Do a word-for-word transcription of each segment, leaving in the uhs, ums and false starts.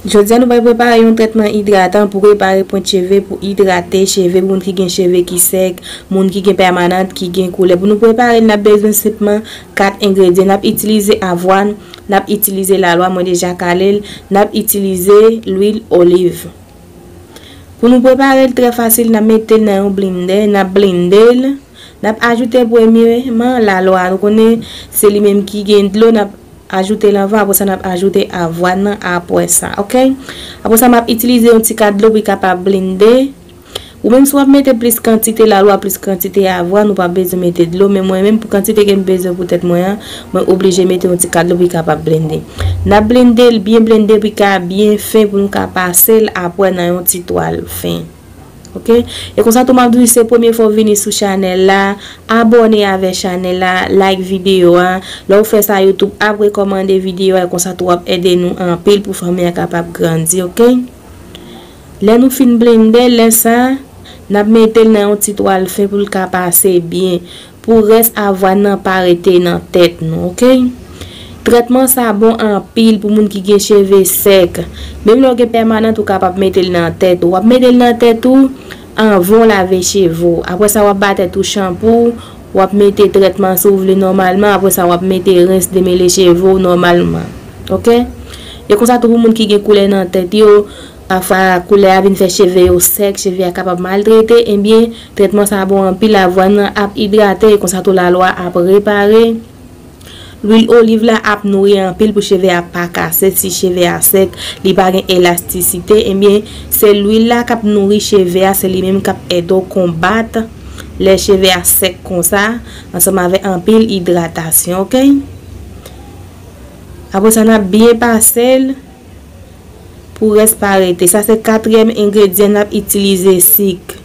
Jodi a, nou pral prepare yon trètman idratan pou repare pwent cheve, pou idrate cheve, pou moun ki gen cheve ki sèk, moun ki gen pèmanant, ki gen koulè. Pou nou prepare l, n ap bezwen senpman kat engredyan. N ap itilize avwàn, n ap itilize lalwa, mwen deja kale l, n ap itilize lwil oliv. Pou nou prepare l trè fasil, n ap mete l nan yon blendè, n ap blende l, n ap ajoute premyeman lalwa. Nou konnen se li menm ki gen dlo, n ap ajoute l anvan, apre sa n ap ajoute avwàn nan apre sa, oke? Apre sa, m ap itilize yon ti kat dlo pou l kapab blende. Ou menm si w ap mete plis kantite lalwa, plis kantite avwàn, ou pa bezwen mete dlo, men mwen menm pou kantite ke m bezwen pou tèt mwen an, mwen oblije mete yon ti kat dlo pou l kapab blende. N ap blende l byen blende pou l ka byen fen pou nou ka pase l apre nan yon ti twal fen. Oke? E konsa tou m ap di w, se premye fwa w vini sou chanèl la, abòne avè chanèl la, like videyo a. Lè w fè sa, YouTube ap rekòmande videyo a, e konsa tou w ap ede nou anpil pou fanmi a kapab grandi, oke? Lè nou fin blende, lè sa, n ap mete l nan yon ti twal fen pou l ka pase byen, pou rès avwàn nan pa rete nan tèt nou, oke? Trètman sa bon anpil pou moun ki gen cheve sèk. Menm lè w gen pèmanant, ou kapab mete l nan tèt ou. W ap mete l nan tèt ou anvan w lave cheve w. Apre sa, w ap ba tèt ou chanpou, w ap mete trètman si w vle nòmalman. Apre sa, w ap mete rens demele cheve w nòmalman. Oke? E konsa tou pou moun ki gen koulè nan tèt yo, pafwa koulè a vin fè cheve yo sèk, cheve a kapab maltrete, ebyen, trètman sa bon anpil, avwàn nan ap idrate, e konsa tou lalwa ap repare. Lwil oliv la ap nouri anpil pou cheve a pa kase. Si cheve a sèk, li pa gen elastisite, ebyen, se lwil la k ap nouri cheve a, se li menm k ap ede w konbat lè cheve a sèk konsa, ansanm avèk anpil idratasyon, oke? Apre sa, n ap byen pase l pou rès pa rete. Sa se katriyèm engredyan, n ap itilize sik.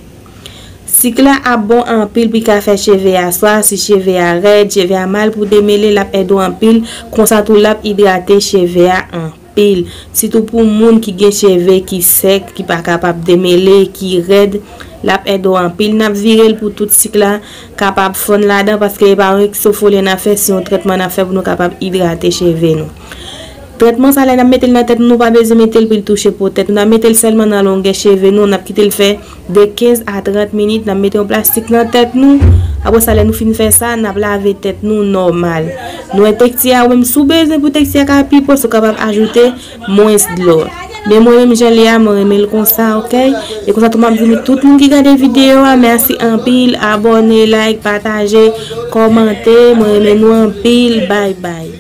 Sik la ap bon anpil pou l ka fè cheve a swa, si cheve a rèd, cheve a mal pou demele, l ap ede w anpil. Konsa tou, l ap idrate cheve a anpil. Sitou pou moun ki gen cheve ki sèk, ki pa kapab demele, ki rèd, l ap ede w anpil. N ap vire l pou tout sik la kapab fonn ladan, paske e pa yon eksfoliyan n ap fè, se yon trètman n ap fè pou nou kapab idrate cheve nou. Trètman sa, lè n ap mete l nan tèt nou, nou pa bezwen mete l pou l touche po tèt nou. N ap mete l sèlman nan longè cheve nou, n ap kite l fè de kenz a trant minit, n ap mete yon plastik nan tèt nou. Apre sa, lè nou fin fè sa, n ap lave tèt nou nòmal. Nou wè teksti a, ou menm si w bezwen pou teksti a ka pi pwòp, ou kapab ajoute mwens dlo. Men mwen menm jan li a, mwen renmen l konsa, oke? E konsa tou m ap di nou tout moun ki gade videyo a, mèsi anpil, abòne, like, pataje, kòmante, mwen renmen nou anpil, bay bay.